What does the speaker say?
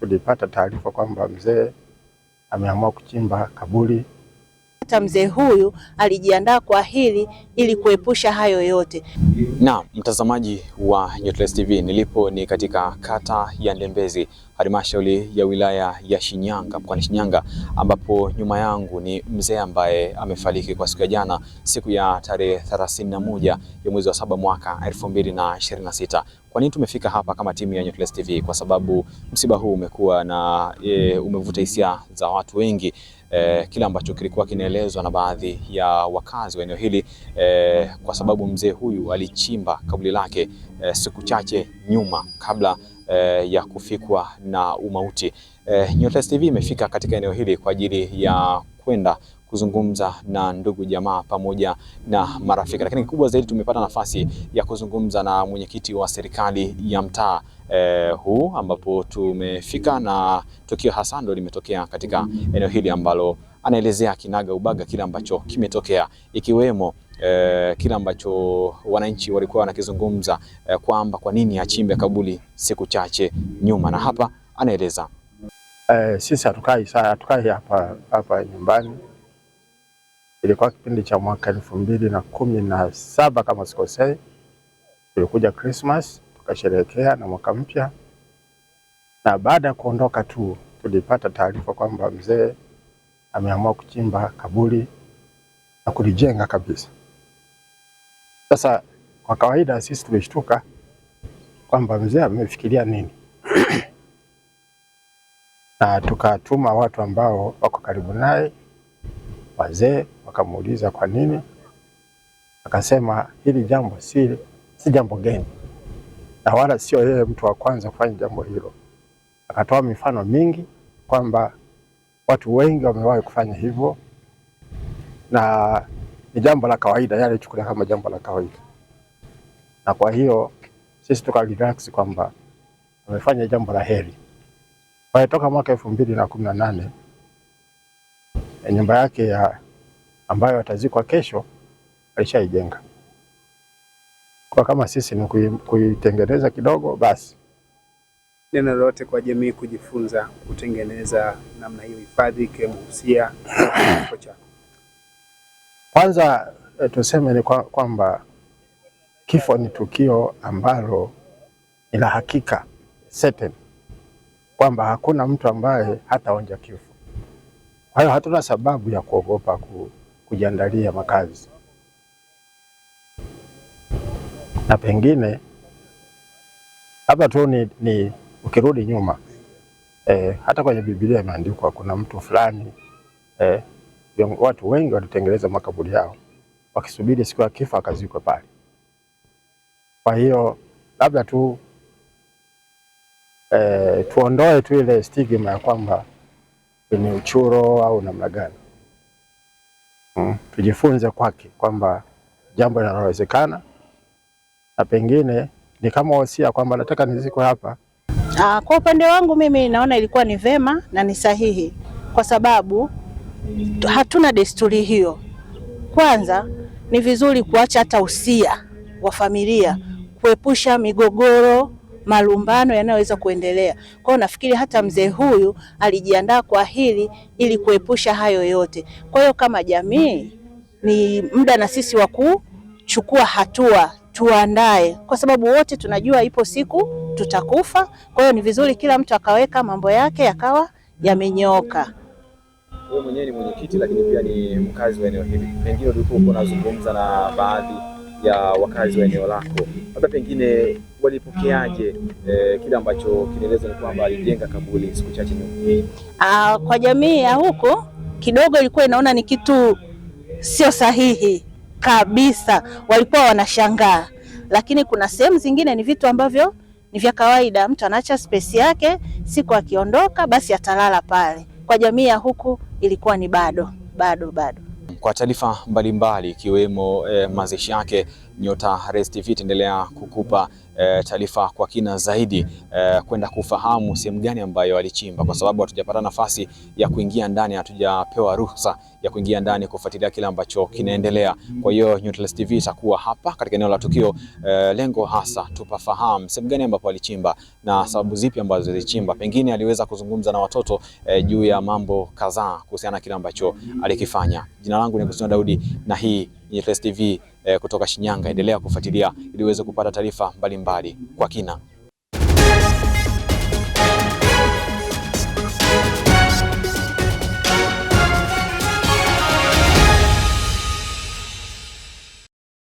Tulipata taarifa kwamba mzee ameamua kuchimba kaburi. Hata mzee huyu alijiandaa kwa hili ili kuepusha hayo yote. Na mtazamaji wa Nyota TV, nilipo ni katika kata ya Ndembezi, halmashauri ya wilaya ya Shinyanga, mkoani Shinyanga, ambapo nyuma yangu ni mzee ambaye amefariki kwa siku ya jana, siku ya tarehe 31 ya mwezi wa 7 mwaka 2026. Kwa nini tumefika hapa kama timu ya Nyota TV? Kwa sababu msiba huu umekuwa na umevuta hisia za watu wengi. Kile ambacho kilikuwa kinaelezwa na baadhi ya wakazi wa eneo hili kwa sababu mzee huyu alichimba kaburi lake siku chache nyuma kabla ya kufikwa na umauti. Nyota TV imefika katika eneo hili kwa ajili ya kwenda kuzungumza na ndugu jamaa pamoja na marafiki, lakini kikubwa zaidi tumepata nafasi ya kuzungumza na mwenyekiti wa serikali ya mtaa huu ambapo tumefika na tukio hasa ndo limetokea katika eneo hili ambalo anaelezea kinaga ubaga kile ambacho kimetokea ikiwemo kile ambacho wananchi walikuwa wanakizungumza kwamba kwa nini achimbe kaburi siku chache nyuma, na hapa anaeleza. Sisi hatukai sana, hatukai hapa hapa nyumbani. Ilikuwa kipindi cha mwaka 2017 kama sikosei, tulikuja Christmas tukasherehekea na mwaka mpya, na baada ya kuondoka tu tulipata taarifa kwamba mzee ameamua kuchimba kaburi na kulijenga kabisa. Sasa kwa kawaida sisi tulishtuka kwamba mzee amefikiria nini na tukatuma watu ambao wako karibu naye, wazee, wakamuuliza kwa nini. Akasema hili jambo si jambo geni na wala sio yeye mtu wa kwanza kufanya jambo hilo. Akatoa mifano mingi kwamba watu wengi wamewahi kufanya hivyo na ni jambo la kawaida, yale chukulia kama jambo la kawaida. Na kwa hiyo sisi tuka relax kwamba amefanya jambo la heri. Kwa hiyo toka mwaka 2018 nyumba yake ya ambayo atazikwa kesho alishaijenga. Kwa kama sisi ni kuitengeneza kidogo basi. Neno lolote kwa jamii kujifunza kutengeneza namna hiyo hifadhi ikiwemo usia kifo chako? Kwanza tuseme ni kwamba kifo ni tukio ambalo ni la hakika certain, kwamba hakuna mtu ambaye hataonja kifo. Kwa hiyo hatuna sababu ya kuogopa kujiandalia makazi, na pengine labda tu ni ukirudi nyuma hata kwenye Biblia imeandikwa kuna mtu fulani watu wengi walitengeneza makaburi yao wakisubiri siku ya kifo akazikwe pale. Kwa hiyo labda tu tuondoe tu ile stigma ya kwamba ni uchuro au namna gani. Tujifunze kwake kwamba jambo linalowezekana na pengine ni kama wasia kwamba nataka nizikwe hapa. Kwa upande wangu mimi naona ilikuwa ni vema na ni sahihi kwa sababu hatuna desturi hiyo. Kwanza ni vizuri kuacha hata usia wa familia, kuepusha migogoro, malumbano yanayoweza kuendelea. Kwa hiyo nafikiri hata mzee huyu alijiandaa kwa hili ili kuepusha hayo yote. Kwa hiyo kama jamii ni muda na sisi wa kuchukua hatua, tuandae, kwa sababu wote tunajua ipo siku tutakufa. Kwa hiyo ni vizuri kila mtu akaweka mambo yake yakawa yamenyooka. Wewe mwenyewe ni mwenyekiti lakini pia ni mkazi wa eneo hili, pengine ulikuwa unazungumza na baadhi ya wakazi wa eneo lako, labda pengine walipokeaje kile ambacho kinaelezwa ni kwamba alijenga kaburi siku chache nyuma? Kwa jamii ya huko kidogo ilikuwa inaona ni kitu sio sahihi kabisa, walikuwa wanashangaa, lakini kuna sehemu zingine ni vitu ambavyo ni vya kawaida, mtu anaacha space yake, siku akiondoka basi atalala pale. Kwa jamii ya huku ilikuwa ni bado bado bado. Kwa taarifa mbalimbali ikiwemo mazishi yake, Nyota Race TV itaendelea kukupa taarifa kwa kina zaidi, kwenda kufahamu sehemu gani ambayo alichimba, kwa sababu hatujapata nafasi ya kuingia ndani, hatujapewa ruhusa ya kuingia ndani kufuatilia kile ambacho kinaendelea. Kwa hiyo Nyota Race TV itakuwa hapa katika eneo la tukio, lengo hasa tupafahamu sehemu gani ambapo alichimba na sababu zipi ambazo alichimba. Pengine aliweza kuzungumza na watoto juu ya mambo kadhaa kuhusiana na kile ambacho alikifanya. Jina langu ni Agustino Daudi na hii ni Nyota TV kutoka Shinyanga. Endelea kufuatilia ili uweze kupata taarifa mbalimbali kwa kina.